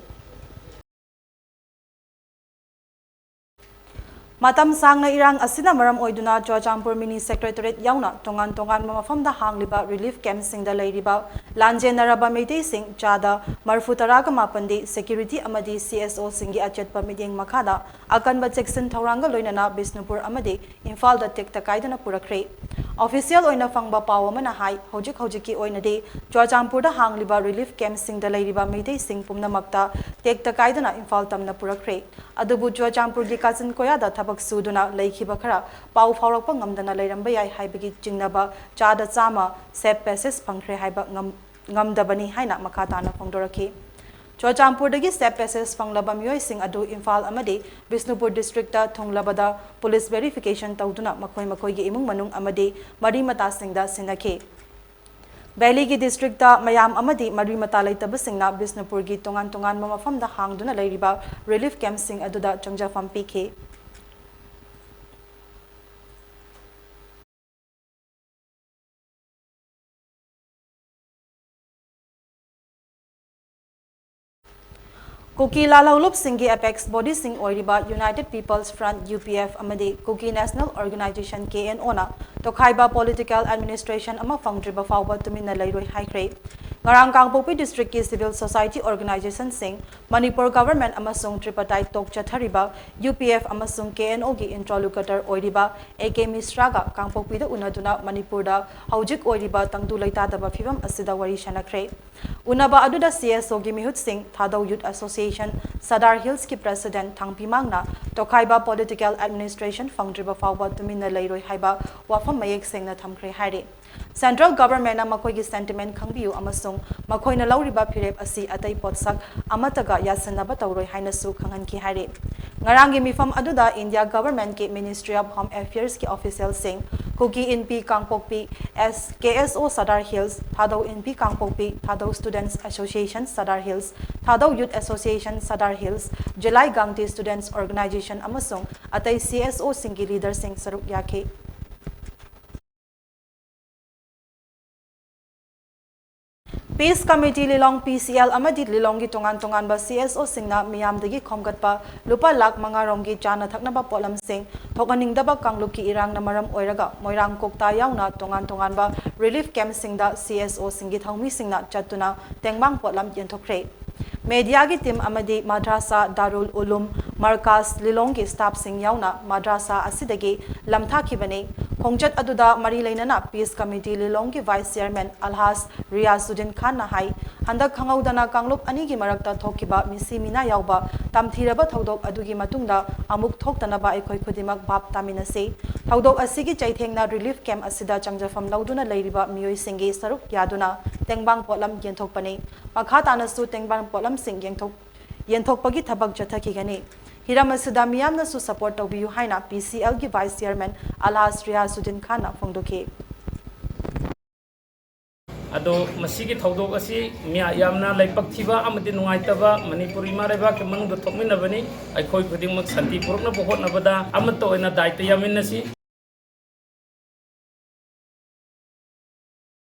ꯃꯇꯝ ꯁꯥꯡꯅ ꯏꯔꯥꯡ ꯑꯁꯤꯅ ꯃꯔꯝ ꯑꯣꯏꯗꯨꯅ ꯆꯨꯔꯆꯥꯟꯄꯨꯔ mini secretariat ꯌꯥꯎꯅ ꯇꯣꯉꯥꯟ ꯇꯣꯉꯥꯟꯕ ꯃꯐꯝꯗ ꯍꯥꯡꯂꯤꯕ relief campꯁꯤꯡꯗ ꯂꯩꯔꯤꯕ ꯂꯥꯟꯖꯦꯟꯅꯔꯕ ꯃꯩꯇꯩꯁꯤꯡ ꯆꯥꯗ ꯃꯔꯐꯨ ꯇꯔꯥꯒ ꯃꯥꯄꯟꯗꯤ security ꯑꯃꯗꯤ CSOꯁꯤꯡꯒꯤ ꯑꯆꯦꯠꯄ ꯃꯤꯠꯌꯦꯡ ꯃꯈꯥꯗ ꯑꯀꯟꯕ ꯆꯦꯛꯁꯤꯟ ꯊꯧꯔꯥꯡꯒ ꯂꯣꯏꯅꯅ ꯕꯤꯁꯅꯨꯄꯨꯔ ꯑꯃꯗꯤ ꯏꯝꯐꯥꯜꯗ ꯇꯦꯛꯇ ꯀꯥꯏꯗꯅ ꯄꯨꯔꯛꯈ꯭ꯔꯦ꯫ Official ꯑꯣꯏꯅ ꯐꯪꯕ ꯄꯥꯎ ꯑꯃꯅ ꯍꯥꯏ, ꯍꯧꯖꯤꯛ ꯍꯧꯖꯤꯛꯀꯤ ꯑꯣꯏꯅꯗꯤ ꯆꯨꯔꯆꯥꯟꯄꯨꯔꯗ ꯍꯥꯡꯂꯤꯕ relief campꯁꯤꯡꯗ ꯂꯩꯔꯤꯕ ꯃꯩꯇꯩꯁꯤꯡ ꯄꯨꯝꯅꯃꯛꯇ ꯇꯦꯛꯇ ꯀꯥꯏꯗꯅ ꯏꯝꯐꯥꯜ ꯇꯝꯅ ꯄꯨꯔꯛꯈ꯭ꯔꯦ꯫ ꯑꯗꯨꯕꯨ ꯆꯨꯔꯆꯥꯟꯄꯨꯔꯒꯤ ꯀꯥꯆꯤꯟ ꯀꯣꯌꯥꯗ ꯊꯕꯛ ꯊꯕꯛ ꯁꯨꯗꯨꯅ ꯂꯩꯈꯤꯕ ꯈꯔ ꯄꯥꯎ ꯐꯥꯎꯔꯛꯄ ꯉꯝꯗꯅ ꯂꯩꯔꯝꯕ ꯌꯥꯏ ꯍꯥꯏꯕꯒꯤ ꯆꯤꯡꯅꯕ ꯆꯥꯗ ꯆꯥꯝꯃ safe passage ꯐꯪꯈ꯭ꯔꯦ ꯍꯥꯏꯕ ꯉꯝ-, ꯉꯝꯗꯕꯅꯤ ꯍꯥꯏꯅ ꯃꯈꯥ ꯇꯥꯅ ꯐꯣꯡꯗꯣꯔꯛꯈꯤ꯫ ꯆꯨꯔꯆꯥꯟꯄꯨꯔꯗꯒꯤ safe passage ꯐꯪꯂꯕ ꯃꯤꯑꯣꯏꯁꯤꯡ ꯑꯗꯨ ꯏꯝꯐꯥꯜ ꯑꯃꯗꯤ ꯕꯤꯁꯅꯨꯄꯨꯔ districtꯇ ꯊꯨꯡꯂꯕꯗ police verification ꯇꯧꯗꯨꯅ ꯃꯈꯣꯏ ꯃꯈꯣꯏꯒꯤ ꯏꯃꯨꯡ ꯃꯅꯨꯡ ꯑꯃꯗꯤ ꯃꯔꯤ ꯃꯇꯥꯁꯤꯡꯗ ꯁꯤꯟꯅꯈꯤ꯫ Valleyꯒꯤ districtꯇ ꯃꯌꯥꯝ ꯑꯃꯗꯤ ꯃꯔꯤ ꯃꯇꯥ ꯂꯩꯇꯕꯁꯤꯡꯅ ꯕꯤꯁꯅꯨꯄꯨꯔꯒꯤ ꯇꯣꯉꯥꯟ ꯇꯣꯉꯥꯟꯕ ꯃꯐꯝꯗ ꯍꯥꯡꯗꯨꯅ ꯂꯩꯔꯤꯕ relief campꯁꯤꯡ ꯑꯗꯨꯗ ꯆꯪꯖꯐꯝ ꯄꯤꯈꯤ꯫ ꯀꯨꯀꯤ ꯂꯥꯜꯍꯧꯂꯨꯞꯁꯤꯡꯒꯤ apex bodyꯁꯤꯡ ꯑꯣꯏꯔꯤꯕ United People's Front, UPF, ꯑꯃꯗꯤ Kuki National Organisation, KNOꯅ ꯇꯣꯈꯥꯏꯕ political administration ꯑꯃ ꯐꯪꯗ꯭ꯔꯤꯕ ꯐꯥꯎꯕ ꯇꯨꯃꯤꯟꯅ ꯂꯩꯔꯣꯏ ꯍꯥꯏꯈ꯭ꯔꯦ꯫ ꯉꯔꯥꯡ ꯀꯥꯡꯄꯣꯛꯄꯤ districtꯀꯤ civil society organizationꯁꯤꯡ, ꯃꯅꯤꯄꯨꯔ government ꯑꯃꯁꯨꯡ tripartite talk ꯆꯠꯊꯔꯤꯕ UPF ꯑꯃꯁꯨꯡ KNOꯒꯤ interlocutor ꯑꯣꯏꯔꯤꯕ A K Mishraꯒ ꯀꯥꯡꯄꯣꯛꯄꯤꯗ ꯎꯅꯗꯨꯅ ꯃꯅꯤꯄꯨꯔꯗ ꯍꯧꯖꯤꯛ ꯑꯣꯏꯔꯤꯕ ꯇꯪꯗꯨ ꯂꯩꯇꯥꯗꯕ ꯐꯤꯕꯝ ꯑꯁꯤꯗ ꯋꯥꯔꯤ ꯁꯥꯟꯅꯈ꯭ꯔꯦ꯫ ꯎꯅꯕ ꯑꯗꯨꯗ CSOꯒꯤ ꯃꯤꯍꯨꯠꯁꯤꯡ, Thadou Youth Association Sadar Hillsꯀꯤ president ꯊꯥꯡꯄꯤꯃꯥꯡꯅ ꯇꯣꯈꯥꯏꯕ political administration ꯐꯪꯗ꯭ꯔꯤꯕ ꯐꯥꯎꯕ ꯇꯨꯃꯤꯟꯅ ꯂꯩꯔꯣꯏ ꯍꯥꯏꯕ ꯋꯥꯐꯝ ꯃꯌꯦꯛ ꯁꯦꯡꯅ ꯊꯝꯈ꯭ꯔꯦ ꯍꯥꯏꯔꯤ꯫ Central governmentꯅ ꯃꯈꯣꯏꯒꯤ sentiment ꯈꯪꯕꯤꯌꯨ ꯑꯃꯁꯨꯡ ꯃꯈꯣꯏꯅ ꯂꯧꯔꯤꯕ ꯐꯤꯔꯦꯞ ꯑꯁꯤ ꯑꯇꯩ ꯄꯣꯠꯁꯛ ꯑꯃꯠꯇꯒ ꯌꯥꯁꯤꯟꯅꯕ ꯇꯧꯔꯣꯏ ꯍꯥꯏꯅꯁꯨ ꯈꯪꯍꯟꯈꯤ ꯍꯥꯏꯔꯤ꯫ ꯉꯔꯥꯡꯒꯤ ꯃꯤꯐꯝ ꯑꯗꯨꯗ India governmentꯀꯤ Ministry of Home Affairsꯀꯤ officialꯁꯤꯡ, Kuki ꯏꯟꯄꯤ Kangpokpi, S-, KSO Sadar Hills, Thadou ꯏꯟꯄꯤ Kangpokpi, Thadou Students Association Sadar Hills, Thadou Youth Association Sadar Hills, Zilai Gangte Students Organisation ꯑꯃꯁꯨꯡ ꯑꯇꯩ CSOꯁꯤꯡꯒꯤ leaderꯁꯤꯡ ꯁꯔꯨꯛ ꯌꯥꯈꯤ꯫ Peace Committee ꯂꯤꯂꯣꯡ, PCL ꯑꯃꯗꯤ ꯂꯤꯂꯣꯡꯒꯤ ꯇꯣꯉꯥꯟ ꯇꯣꯉꯥꯟꯕ CSOꯁꯤꯡꯅ ꯃꯤꯌꯥꯝꯗꯒꯤ ꯈꯣꯝꯒꯠꯄ ꯂꯨꯄꯥ ꯂꯥꯈ ꯃꯉꯥ ꯔꯣꯝꯒꯤ ꯆꯥꯅ ꯊꯛꯅꯕ ꯄꯣꯠꯂꯝꯁꯤꯡ ꯊꯣꯛꯍꯟꯅꯤꯡꯗꯕ ꯀꯥꯡꯂꯨꯞꯀꯤ ꯏꯔꯥꯡꯅ ꯃꯔꯝ ꯑꯣꯏꯔꯒ ꯃꯣꯏꯔꯥꯡ, ꯀꯣꯛꯇꯥ ꯌꯥꯎꯅ ꯇꯣꯉꯥꯟ ꯇꯣꯉꯥꯟꯕ relief campꯁꯤꯡꯗ CSOꯁꯤꯡꯒꯤ ꯊꯧꯃꯤꯁꯤꯡꯅ ꯆꯠꯇꯨꯅ ꯇꯦꯡꯕꯥꯡ ꯄꯣꯠꯂꯝ ꯌꯦꯟꯊꯣꯛꯈ꯭ꯔꯦ꯫ Mediaꯒꯤ team ꯑꯃꯗꯤ ꯃꯗ꯭ꯔꯥꯁꯥ ꯗꯥꯔꯨꯜ ꯎꯂꯨꯝ ꯃꯔꯀꯥꯖ ꯂꯤꯂꯣꯡꯒꯤ staffꯁꯤꯡ ꯌꯥꯎꯅ ꯃꯗ꯭ꯔꯥꯁꯥ ꯑꯁꯤꯗꯒꯤ ꯂꯝꯊꯥꯈꯤꯕꯅꯤ꯫ ꯈꯣꯡꯆꯠ ꯑꯗꯨꯗ ꯃꯔꯤ ꯂꯩꯅꯅ Peace Committee ꯂꯤꯂꯣꯡꯒꯤ Vice Chairman ꯑꯜꯍꯥꯖ Riyazuddin ꯈꯥꯟꯅ ꯍꯥꯏ, ꯍꯟꯗꯛ ꯈꯪꯍꯧꯗꯅ ꯀꯥꯡꯂꯨꯞ ꯑꯅꯤꯒꯤ ꯃꯔꯛꯇ ꯊꯣꯛꯈꯤꯕ ꯃꯤꯁꯤ ꯃꯤꯅꯥ ꯌꯥꯎꯕ ꯇꯝꯊꯤꯔꯕ ꯊꯧꯗꯣꯛ ꯑꯗꯨꯒꯤ ꯃꯇꯨꯡꯗ ꯑꯃꯨꯛ ꯊꯣꯛꯇꯅꯕ ꯑꯩꯈꯣꯏ ꯈꯨꯗꯤꯡꯃꯛ ꯚꯥꯞ ꯇꯥꯃꯤꯟꯅꯁꯤ꯫ ꯊꯧꯗꯣꯛ ꯑꯁꯤꯒꯤ ꯆꯩꯊꯦꯡꯅ relief camp ꯑꯁꯤꯗ ꯆꯪꯖꯐꯝ ꯂꯧꯗꯨꯅ ꯂꯩꯔꯤꯕ ꯃꯤꯑꯣꯏꯁꯤꯡꯒꯤ ꯁꯔꯨꯛ ꯌꯥꯗꯨꯅ ꯇꯦꯡꯕꯥꯡ ꯄꯣꯠꯂꯝ ꯌꯦꯟꯊꯣꯛꯄꯅꯤ꯫ ꯃꯈꯥ ꯇꯥꯅꯁꯨ ꯇꯦꯡꯕꯥꯡ ꯄꯣꯠꯂꯝꯁꯤꯡ ꯌꯦꯟꯊꯣꯛ-, ꯌꯦꯟꯊꯣꯛꯄꯒꯤ ꯊꯕꯛ ꯆꯠꯊꯈꯤꯒꯅꯤ꯫ ꯍꯤꯔꯝ ꯑꯁꯤꯗ ꯃꯤꯌꯥꯝꯅꯁꯨ support ꯇꯧꯕꯤꯌꯨ ꯍꯥꯏꯅ P C L ꯒꯤ Vice Chairman ꯑꯜꯍꯥꯖ ꯔꯤꯌꯥꯖꯨꯗꯤꯟ ꯈꯥꯟꯅ ꯐꯣꯡꯗꯣꯛꯈꯤ꯫ ꯑꯗꯣ ꯃꯁꯤꯒꯤ ꯊꯧꯗꯣꯛ ꯑꯁꯤ ꯃꯤꯌꯥ-, ꯌꯥꯝꯅ ꯂꯥꯏꯕꯛ ꯊꯤꯕ ꯑꯃꯗꯤ ꯅꯨꯡꯉꯥꯏꯇꯕ ꯃꯅꯤꯄꯨꯔ ꯏꯃꯥ ꯂꯩꯕꯥꯛꯀꯤ ꯃꯅꯨꯡꯗ ꯊꯣꯛꯃꯤꯟꯅꯕꯅꯤ꯫ ꯑꯩꯈꯣꯏ ꯈꯨꯗꯤꯡꯃꯛ ꯁꯥꯟꯇꯤ ꯄꯨꯔꯛꯅꯕ ꯍꯣꯠꯅꯕꯗ ꯑꯃꯠꯇ ꯑꯣꯏꯅ ꯗꯥꯏꯇ ꯌꯥꯃꯤꯟꯅꯁꯤ꯫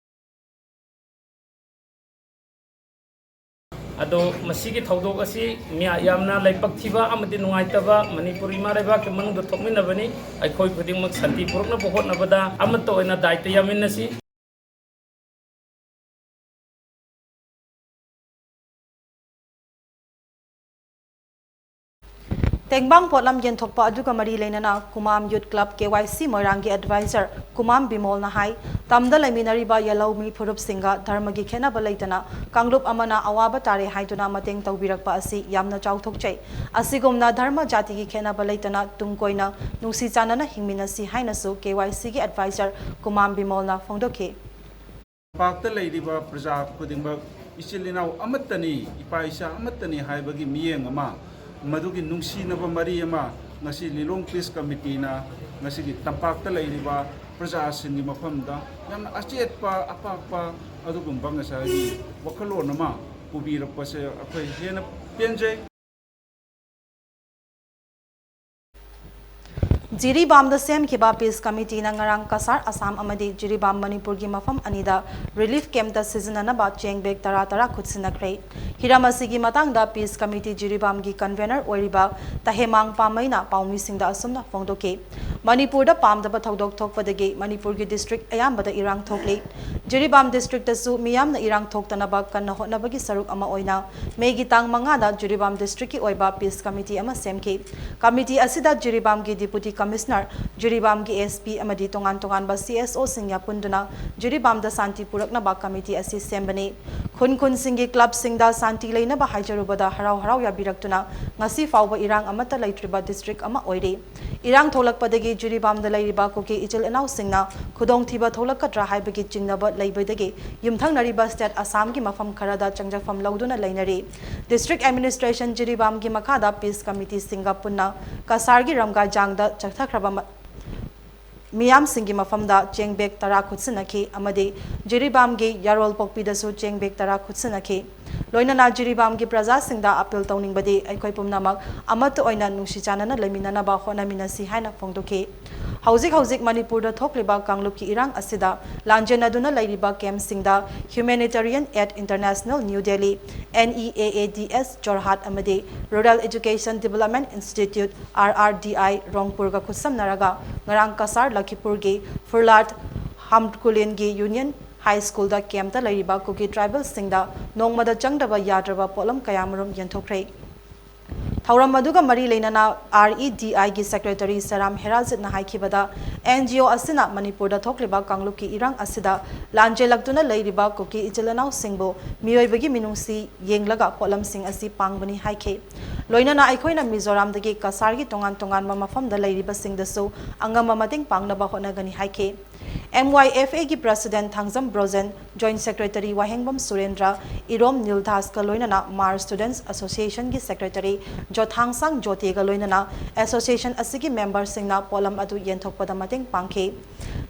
ꯑꯗꯣ ꯃꯁꯤꯒꯤ ꯊꯧꯗꯣꯛ ꯑꯁꯤ ꯃꯤꯌꯥ-, ꯌꯥꯝꯅ ꯂꯥꯏꯕꯛ ꯊꯤꯕ ꯑꯃꯗꯤ ꯅꯨꯡꯉꯥꯏꯇꯕ ꯃꯅꯤꯄꯨꯔ ꯏꯃꯥ ꯂꯩꯕꯥꯛꯀꯤ ꯃꯅꯨꯡꯗ ꯊꯣꯛꯃꯤꯟꯅꯕꯅꯤ꯫ ꯑꯩꯈꯣꯏ ꯈꯨꯗꯤꯡꯃꯛ ꯁꯥꯟꯇꯤ ꯄꯨꯔꯛꯅꯕ ꯍꯣꯠꯅꯕꯗ ꯑꯃꯠꯇ ꯑꯣꯏꯅ ꯗꯥꯏꯇ ꯌꯥꯃꯤꯟꯅꯁꯤ꯫ ꯇꯦꯡꯕꯥꯡ ꯄꯣꯠꯂꯝ ꯌꯦꯟꯊꯣꯛꯄ ꯑꯗꯨꯒ ꯃꯔꯤ ꯂꯩꯅꯅ ꯀꯨꯃꯥꯝ Youth Club K Y C ꯃꯣꯏꯔꯥꯡꯒꯤ advisor ꯀꯨꯃꯥꯝ ꯕꯤꯃꯣꯜꯅ ꯍꯥꯏ, ꯇꯝꯗ ꯂꯩꯃꯤꯟꯅꯔꯤꯕ ꯌꯦꯜꯍꯧꯃꯤ ꯐꯨꯔꯨꯞꯁꯤꯡꯒ ꯙꯔꯃꯒꯤ ꯈꯦꯠꯅꯕ ꯂꯩꯇꯅ ꯀꯥꯡꯂꯨꯞ ꯑꯃꯅ ꯑꯋꯥꯕ ꯇꯥꯔꯦ ꯍꯥꯏꯗꯨꯅ ꯃꯇꯦꯡ ꯇꯧꯕꯤꯔꯛꯄ ꯑꯁꯤ ꯌꯥꯝꯅ ꯆꯥꯎꯊꯣꯛꯆꯩ꯫ ꯑꯁꯤꯒꯨꯝꯅ ꯙꯔꯃ ꯖꯥꯇꯤꯒꯤ ꯈꯦꯠꯅꯕ ꯂꯩꯇꯅ ꯇꯨꯡ ꯀꯣꯏꯅ ꯅꯨꯡꯁꯤ ꯆꯥꯟꯅꯅ ꯍꯤꯡꯃꯤꯟꯅꯁꯤ ꯍꯥꯏꯅꯁꯨ K Y C ꯒꯤ advisor ꯀꯨꯃꯥꯝ ꯕꯤꯃꯣꯜꯅ ꯐꯣꯡꯗꯣꯛꯈꯤ꯫ ꯇꯝꯄꯥꯛꯇ ꯂꯩꯔꯤꯕ ꯄ꯭ꯔꯖꯥ ꯈꯨꯗꯤꯡꯃꯛ ꯏꯆꯤꯜ ꯏꯅꯥꯎ ꯑꯃꯠꯇꯅꯤ, ꯏꯄꯥ ꯏꯆꯥ ꯑꯃꯠꯇꯅꯤ ꯍꯥꯏꯕꯒꯤ ꯃꯤꯠꯌꯦꯡ ꯑꯃ, ꯃꯗꯨꯒꯤ ꯅꯨꯡꯁꯤꯅꯕ ꯃꯔꯤ ꯑꯃ ꯉꯁꯤ ꯂꯤꯂꯣꯡ Peace Committeeꯅ ꯉꯁꯤꯒꯤ ꯇꯝꯄꯥꯛꯇ ꯂꯩꯔꯤꯕ ꯄ꯭ꯔꯖꯥꯁꯤꯡꯒꯤ ꯃꯐꯝꯗ ꯌꯥꯝꯅ ꯑꯆꯦꯠꯄ, ꯑꯄꯥꯛꯄ ꯑꯗꯨꯒꯨꯝꯕ ꯉꯁꯥꯏꯒꯤ ꯋꯥꯈꯜꯂꯣꯟ ꯑꯃ ꯄꯨꯕꯤꯔꯛꯄꯁꯦ ꯑꯩꯈꯣꯏ ꯍꯦꯟꯅ ꯄꯦꯟꯖꯩ꯫ ꯖꯤꯔꯤꯕꯥꯝꯗ ꯁꯦꯝꯈꯤꯕ Peace Committeeꯅ ꯉꯔꯥꯡ ꯀꯁꯥꯔ ꯑꯁꯥꯝ ꯑꯃꯗꯤ ꯖꯤꯔꯤꯕꯥꯝ ꯃꯅꯤꯄꯨꯔꯒꯤ ꯃꯐꯝ ꯑꯅꯤꯗ relief campꯇ ꯁꯤꯖꯤꯟꯅꯅꯕ ꯆꯦꯡ bag ꯇꯔꯥ ꯇꯔꯥ ꯈꯨꯠꯁꯤꯟꯅꯈ꯭ꯔꯦ꯫ ꯍꯤꯔꯝ ꯑꯁꯤꯒꯤ ꯃꯇꯥꯡꯗ Peace Committee ꯖꯤꯔꯤꯕꯥꯝꯒꯤ convener ꯑꯣꯏꯔꯤꯕ ꯇꯍꯦꯃꯥꯡ ꯄꯥꯃꯩꯅ ꯄꯥꯎꯃꯤꯁꯤꯡꯗ ꯑꯁꯨꯝꯅ ꯐꯣꯡꯗꯣꯛꯈꯤ, ꯃꯅꯤꯄꯨꯔꯗ ꯄꯥꯝꯗꯕ ꯊꯧꯗꯣꯛ ꯊꯣꯛꯄꯗꯒꯤ ꯃꯅꯤꯄꯨꯔꯒꯤ district ꯑꯌꯥꯝꯕꯗ ꯏꯔꯥꯡ ꯊꯣꯛꯂꯤ꯫ ꯖꯤꯔꯤꯕꯥꯝ districtꯇꯁꯨ ꯃꯤꯌꯥꯝꯅ ꯏꯔꯥꯡ ꯊꯣꯛꯇꯅꯕ ꯀꯟꯅ ꯍꯣꯠꯅꯕꯒꯤ ꯁꯔꯨꯛ ꯑꯃ ꯑꯣꯏꯅ ꯃꯦꯒꯤ ꯇꯥꯡ ꯃꯉꯥꯗ ꯖꯤꯔꯤꯕꯥꯝ districtꯀꯤ ꯑꯣꯏꯕ Peace Committee ꯑꯃ ꯁꯦꯝꯈꯤ꯫ Committee ꯑꯁꯤꯗ ꯖꯤꯔꯤꯕꯥꯝꯒꯤ Deputy ꯀꯃꯤꯁꯅꯔ, ꯖꯤꯔꯤꯕꯥꯝꯒꯤ ꯑꯦꯁ ꯄꯤ ꯑꯃꯗꯤ ꯇꯣꯉꯥꯟ ꯇꯣꯉꯥꯟꯕ ꯁꯤ ꯑꯦꯁ ꯑꯣꯁꯤꯡ ꯌꯥꯄꯨꯟꯗꯨꯅ ꯖꯤꯔꯤꯕꯥꯝꯗ ꯁꯥꯟꯇꯤ ꯄꯨꯔꯛꯅꯕ ꯀꯃꯤꯇꯤ ꯑꯁꯤ ꯁꯦꯝꯕꯅꯤ꯫ ꯈꯨꯟ ꯈꯨꯟꯁꯤꯡꯒꯤ ꯀ꯭ꯂꯕꯁꯤꯡꯗ ꯁꯥꯟꯇꯤ ꯂꯩꯅꯕ ꯍꯥꯏꯖꯔꯨꯕꯗ ꯍꯔꯥꯎ ꯍꯔꯥꯎ ꯌꯥꯕꯤꯔꯛꯇꯨꯅ ꯉꯁꯤ ꯐꯥꯎꯕ ꯏꯔꯥꯡ ꯑꯃꯠꯇ ꯂꯩꯇ꯭ꯔꯤꯕ ꯗꯤꯁꯇ꯭ꯔꯤꯛ ꯑꯃ ꯑꯣꯏꯔꯤ꯫ ꯏꯔꯥꯡ ꯊꯣꯛꯂꯛꯄꯗꯒꯤ ꯖꯤꯔꯤꯕꯥꯝꯗ ꯂꯩꯔꯤꯕ ꯀꯨꯀꯤ ꯏꯆꯤꯜ ꯏꯅꯥꯎꯁꯤꯡꯅ ꯈꯨꯗꯣꯡꯊꯤꯕ ꯊꯣꯛꯂꯛꯀꯗ꯭ꯔꯥ ꯍꯥꯏꯕꯒꯤ ꯆꯤꯡꯅꯕ ꯂꯩꯕꯗꯒꯤ ꯌꯨꯝꯊꯪꯅꯔꯤꯕ ꯁ꯭ꯇꯦꯠ ꯑꯁꯥꯝꯒꯤ ꯃꯐꯝ ꯈꯔꯗ ꯆꯪꯖꯐꯝ ꯂꯧꯗꯨꯅ ꯂꯩꯅꯔꯤ꯫ ꯗꯤꯁꯇ꯭ꯔꯤꯛ ꯑꯦꯗꯃꯤꯅꯤꯁꯇ꯭ꯔꯦꯁꯟ ꯖꯤꯔꯤꯕꯥꯝꯒꯤ ꯃꯈꯥꯗ ꯄꯤꯁ ꯀꯃꯤꯇꯤꯁꯤꯡꯒ ꯄꯨꯟꯅ ꯀꯁꯥꯔꯒꯤ ꯔꯝꯒꯥꯖꯥꯡꯗ ꯆꯠꯊꯈ꯭ꯔꯕ ꯃ-, ꯃꯤꯌꯥꯝꯁꯤꯡꯒꯤ ꯃꯐꯝꯗ ꯆꯦꯡ ꯕꯦꯒ ꯇꯔꯥ ꯈꯨꯠꯁꯤꯟꯅꯈꯤ ꯑꯃꯗꯤ ꯖꯤꯔꯤꯕꯥꯝꯒꯤ ꯌꯥꯔꯣꯜꯄꯣꯛꯄꯤꯗꯁꯨ ꯆꯦꯡ ꯕꯦꯒ ꯇꯔꯥ ꯈꯨꯠꯁꯤꯟꯅꯈꯤ꯫ ꯂꯣꯏꯅꯅ ꯖꯤꯔꯤꯕꯥꯝꯒꯤ ꯄ꯭ꯔꯖꯥꯁꯤꯡꯗ ꯑꯄꯤꯜ ꯇꯧꯅꯤꯡꯕꯗꯤ ꯑꯩꯈꯣꯏ ꯄꯨꯝꯅꯃꯛ ꯑꯃꯠꯇ ꯑꯣꯏꯅ ꯅꯨꯡꯁꯤ ꯆꯥꯟꯅꯅ ꯂꯩꯃꯤꯟꯅꯅꯕ ꯍꯣꯠꯅꯃꯤꯟꯅꯁꯤ ꯍꯥꯏꯅ ꯐꯣꯡꯗꯣꯛꯈꯤ꯫ ꯍꯧꯖꯤꯛ ꯍꯧꯖꯤꯛ ꯃꯅꯤꯄꯨꯔꯗ ꯊꯣꯛꯂꯤꯕ ꯀꯥꯡꯂꯨꯞꯀꯤ ꯏꯔꯥꯡ ꯑꯁꯤꯗ ꯂꯥꯟꯖꯦꯟꯅꯗꯨꯅ ꯂꯩꯔꯤꯕ ꯀꯦꯝꯞꯁꯤꯡꯗ Humanitarian Aid International New Delhi, N E A A D S Jorhat ꯑꯃꯗꯤ Rural Education Development Institute, R R D I ꯔꯣꯡꯄꯨꯔꯒ ꯈꯨꯠꯁꯝꯅꯔꯒ ꯉꯔꯥꯡ ꯀꯁꯥꯔ ꯂꯈꯤꯄꯨꯔꯒꯤ ꯐꯨꯔꯂꯥꯠ ꯍꯥꯝꯀꯨꯂꯤꯟꯒꯤ ꯌꯨꯅꯤꯌꯟ ꯍꯥꯏ ꯁ꯭ꯀꯨꯜꯗ ꯀꯦꯝꯞꯇ ꯂꯩꯔꯤꯕ ꯀꯨꯀꯤ ꯇ꯭ꯔꯥꯏꯕꯦꯜꯁꯤꯡꯗ ꯅꯣꯡꯃꯗ ꯆꯪꯗ꯭ꯔꯕ ꯌꯥꯗ꯭ꯔꯕ ꯄꯣꯠꯂꯝ ꯀꯌꯥꯃꯔꯨꯝ ꯌꯦꯟꯊꯣꯛꯈ꯭ꯔꯦ꯫ ꯊꯧꯔꯝ ꯑꯗꯨꯒ ꯃꯔꯤ ꯂꯩꯅꯅ R E D I ꯒꯤ ꯁꯦꯀ꯭ꯔꯦꯇꯔꯤ ꯁꯦꯔꯥꯝ ꯍꯦꯔꯥꯖꯤꯠꯅ ꯍꯥꯏꯈꯤꯕꯗ, N G O ꯑꯁꯤꯅ ꯃꯅꯤꯄꯨꯔꯗ ꯊꯣꯛꯂꯤꯕ ꯀꯥꯡꯂꯨꯞꯀꯤ ꯏꯔꯥꯡ ꯑꯁꯤꯗ ꯂꯥꯟꯖꯦꯜꯂꯛꯇꯨꯅ ꯂꯩꯔꯤꯕ ꯀꯨꯀꯤ ꯏꯆꯤꯜ ꯏꯅꯥꯎꯁꯤꯡꯕꯨ ꯃꯤꯑꯣꯏꯕꯒꯤ ꯃꯤꯅꯨꯡꯁꯤ ꯌꯦꯡꯂꯒ ꯄꯣꯠꯂꯝꯁꯤꯡ ꯑꯁꯤ ꯄꯥꯡꯕꯅꯤ ꯍꯥꯏꯈꯤ꯫ ꯂꯣꯏꯅꯅ ꯑꯩꯈꯣꯏꯅ ꯃꯤꯖꯣꯔꯥꯝꯗꯒꯤ ꯀꯁꯥꯔꯒꯤ ꯇꯣꯉꯥꯟ ꯇꯣꯉꯥꯟꯕ ꯃꯐꯝꯗ ꯂꯩꯔꯤꯕꯁꯤꯡꯗꯁꯨ ꯑꯉꯝꯕ ꯃꯇꯦꯡ ꯄꯥꯡꯅꯕ ꯍꯣꯠꯅꯒꯅꯤ ꯍꯥꯏꯈꯤ꯫ M Y F A ꯒꯤ president Thangjam Brojen, joint secretary ꯋꯥꯍꯦꯡꯕꯝ ꯁꯨꯔꯦꯟꯗ꯭ꯔ, ꯏꯔꯣꯝ ꯅꯤꯜ ꯗꯥꯁꯀ ꯂꯣꯏꯅꯅ ꯃꯥꯔ ꯁ꯭ꯇꯨꯗꯦꯟꯠꯁ ꯑꯦꯁꯣꯁꯤꯌꯦꯁꯟꯒꯤ ꯁꯦꯀ꯭ꯔꯦꯇꯔꯤ ꯖꯣꯊꯥꯡꯁꯥꯡ ꯖꯣꯇꯦꯒ ꯂꯣꯏꯅꯅ ꯑꯦꯁꯣꯁꯤꯌꯦꯁꯟ ꯑꯁꯤꯒꯤ ꯃꯦꯝꯕꯔꯁꯤꯡꯅ ꯄꯣꯠꯂꯝ ꯑꯗꯨ ꯌꯦꯟꯊꯣꯛꯄꯗ ꯃꯇꯦꯡ ꯄꯥꯡꯈꯤ꯫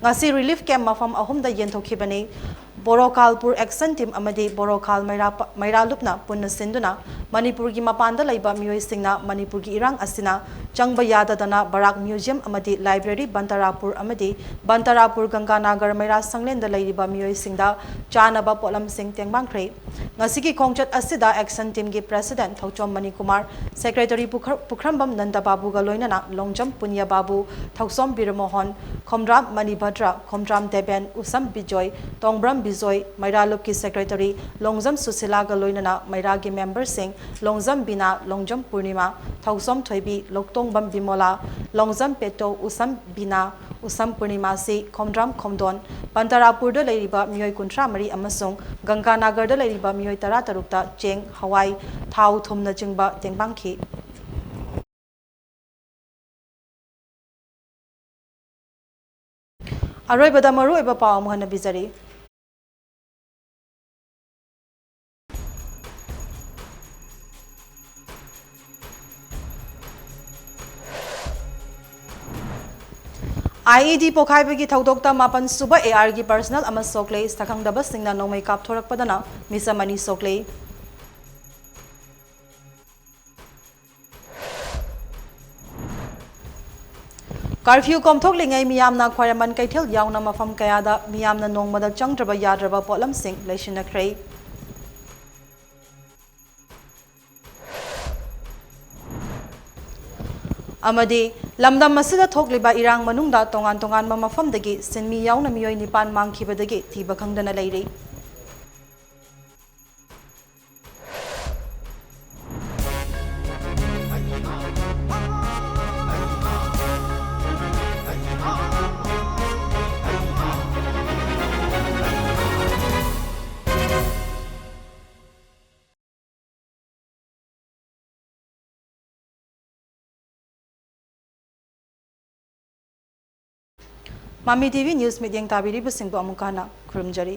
ꯉꯁꯤ ꯔꯤꯂꯤꯐ ꯀꯦꯝꯞ ꯃꯐꯝ ꯑꯍꯨꯝꯗ ꯌꯦꯟꯊꯣꯛꯈꯤꯕꯅꯤ꯫ ꯕꯣꯔꯣꯈꯥꯜꯄꯨꯔ ꯑꯦꯛꯁꯟ ꯇꯤꯝ ꯑꯃꯗꯤ ꯕꯣꯔꯣꯈꯥꯜ ꯃꯩꯔꯥ ꯄ-, ꯃꯩꯔꯥ ꯂꯨꯞꯅ ꯄꯨꯟꯅ ꯁꯤꯟꯗꯨꯅ ꯃꯅꯤꯄꯨꯔꯒꯤ ꯃꯄꯥꯟꯗ ꯂꯩꯕ ꯃꯤꯑꯣꯏꯁꯤꯡꯅ ꯃꯅꯤꯄꯨꯔꯒꯤ ꯏꯔꯥꯡ ꯑꯁꯤꯅ ꯆꯪꯕ ꯌꯥꯗꯗꯅ ꯕꯔꯥꯛ ꯃ꯭ꯌꯨꯖꯤꯌꯝ ꯑꯃꯗꯤ ꯂꯥꯏꯕ꯭ꯔꯦꯔꯤ ꯕꯟꯇꯥꯔꯥꯄꯨꯔ ꯑꯃꯗꯤ ꯕꯟꯇꯥꯔꯥꯄꯨꯔ ꯒꯪꯒꯥꯅꯥꯒꯔ ꯃꯩꯔꯥ ꯁꯪꯂꯦꯟꯗ ꯂꯩꯔꯤꯕ ꯃꯤꯑꯣꯏꯁꯤꯡꯗ ꯆꯥꯅꯕ ꯄꯣꯠꯂꯝꯁꯤꯡ ꯇꯦꯡꯕꯥꯡꯈ꯭ꯔꯦ꯫ ꯉꯁꯤꯒꯤ ꯈꯣꯡꯆꯠ ꯑꯁꯤꯗ ꯑꯦꯛꯁꯟ ꯇꯤꯝꯒꯤ ꯄ꯭ꯔꯦꯁꯤꯗꯦꯟꯠ ꯊꯧꯆꯣꯝ ꯃꯅꯤꯀꯨꯃꯥꯔ, ꯁꯦꯀ꯭ꯔꯦꯇꯔꯤ ꯄꯨꯈ꯭ꯔ-, ꯄꯨꯈ꯭ꯔꯝꯕꯝ ꯅꯟꯗꯕꯥꯕꯨꯒ ꯂꯣꯏꯅꯅ ꯂꯣꯡꯖꯝ ꯄꯨꯅ꯭ꯌꯕꯥꯕꯨ, ꯊꯧꯁꯣꯝ ꯕꯤꯔꯃꯣꯍꯟ, ꯈꯣꯝꯗ꯭ꯔꯥꯝ ꯃꯅꯤꯚꯗ꯭ꯔ, ꯈꯣꯝꯗ꯭ꯔꯥꯝ ꯗꯦꯕꯦꯟ, ꯎꯁꯝ ꯕꯤꯖꯣꯏ, ꯇꯣꯡꯕ꯭ꯔꯝ ꯕꯤꯖꯣꯏ, ꯃꯩꯔꯥ ꯂꯨꯞꯀꯤ ꯁꯦꯀ꯭ꯔꯦꯇꯔꯤ ꯂꯣꯡꯖꯝ ꯁꯨꯁꯤꯂꯥꯒ ꯂꯣꯏꯅꯅ ꯃꯩꯔꯥꯒꯤ ꯃꯦꯝꯕꯔꯁꯤꯡ ꯂꯣꯡꯖꯝ ꯕꯤꯅꯥ, ꯂꯣꯡꯖꯝ ꯄꯨꯔꯅꯤꯃꯥ, ꯊꯧꯁꯣꯝ ꯊꯣꯏꯕꯤ, ꯂꯣꯛꯇꯣꯡꯕꯝ ꯕꯤꯃꯣꯂꯥ, ꯂꯣꯡꯖꯝ ꯄꯦꯇꯣ, ꯎꯁꯝ ꯕꯤꯅꯥ, ꯎꯁꯝ ꯄꯨꯔꯅꯤꯃꯥꯁꯤ ꯈꯣꯝꯗ꯭ꯔꯥꯝ ꯈꯣꯝꯗꯣꯟ, ꯄꯟꯇꯔꯥꯄꯨꯔꯗ ꯂꯩꯔꯤꯕ ꯃꯤꯑꯣꯏ ꯀꯨꯟꯊ꯭ꯔꯥ ꯃꯔꯤ ꯑꯃꯁꯨꯡ ꯒꯪꯒꯥꯅꯥꯒꯔꯗ ꯂꯩꯔꯤꯕ ꯃꯤꯑꯣꯏ ꯇꯔꯥ ꯇꯔꯨꯛꯇ ꯆꯦꯡ, ꯍꯋꯥꯏ, ꯊꯥꯎ, ꯊꯨꯝꯅꯆꯤꯡꯕ ꯇꯦꯡꯕꯥꯡꯈꯤ꯫ ꯑꯔꯣꯏꯕꯗ ꯃꯔꯨꯑꯣꯏꯕ ꯄꯥꯎ ꯑꯃꯨꯛ ꯍꯟꯅ ꯄꯤꯖꯔꯤ꯫ ꯑꯥꯏ ꯏ ꯗꯤ ꯄꯣꯈꯥꯏꯕꯒꯤ ꯊꯧꯗꯣꯛꯇ ꯃꯥꯄꯟ ꯁꯨꯕ ꯑꯦ ꯑꯥꯔꯒꯤ ꯄꯔꯁꯅꯦꯜ ꯑꯃ ꯁꯣꯛꯂꯦ꯫ ꯁꯛꯈꯪꯗꯕꯁꯤꯡꯅ ꯅꯣꯡꯃꯩ ꯀꯥꯞꯊꯣꯔꯛꯄꯗꯅ ꯃꯤꯆꯝ ꯑꯅꯤ ꯁꯣꯛꯂꯦ꯫ ꯀꯔꯐ꯭ꯌꯨ ꯀꯣꯝꯊꯣꯛꯂꯤꯉꯩ ꯃꯤꯌꯥꯝꯅ ꯈ꯭ꯋꯥꯏꯔꯝꯕꯟ ꯀꯩꯊꯦꯜ ꯌꯥꯎꯅ ꯃꯐꯝ ꯀꯌꯥꯗ ꯃꯤꯌꯥꯝꯅ ꯅꯣꯡꯃꯗ ꯆꯪꯗ꯭ꯔꯕ ꯌꯥꯗ꯭ꯔꯕ ꯄꯣꯠꯂꯝꯁꯤꯡ ꯂꯩꯁꯤꯟꯅꯈ꯭ꯔꯦ꯫ ꯑꯃꯗꯤ ꯂꯝꯗꯝ ꯑꯁꯤꯗ ꯊꯣꯛꯂꯤꯕ ꯏꯔꯥꯡ ꯃꯅꯨꯡꯗ ꯇꯣꯉꯥꯟ ꯇꯣꯉꯥꯟꯕ ꯃꯐꯝꯗꯒꯤ ꯁꯤꯟꯃꯤ ꯌꯥꯎꯅ ꯃꯤꯑꯣꯏ ꯅꯤꯄꯥꯟ ꯃꯥꯡꯈꯤꯕꯗꯒꯤ ꯊꯤꯕ ꯈꯪꯗꯅ ꯂꯩꯔꯤ꯫ ꯃꯃꯤ ꯇꯤ ꯚꯤ ꯅ꯭ꯌꯨꯁ ꯃꯤꯠꯌꯦꯡ ꯇꯥꯕꯤꯔꯤꯕꯁꯤꯡꯕꯨ ꯑꯃꯨꯛ ꯍꯟꯅ ꯈꯨꯔꯨꯝꯖꯔꯤ꯫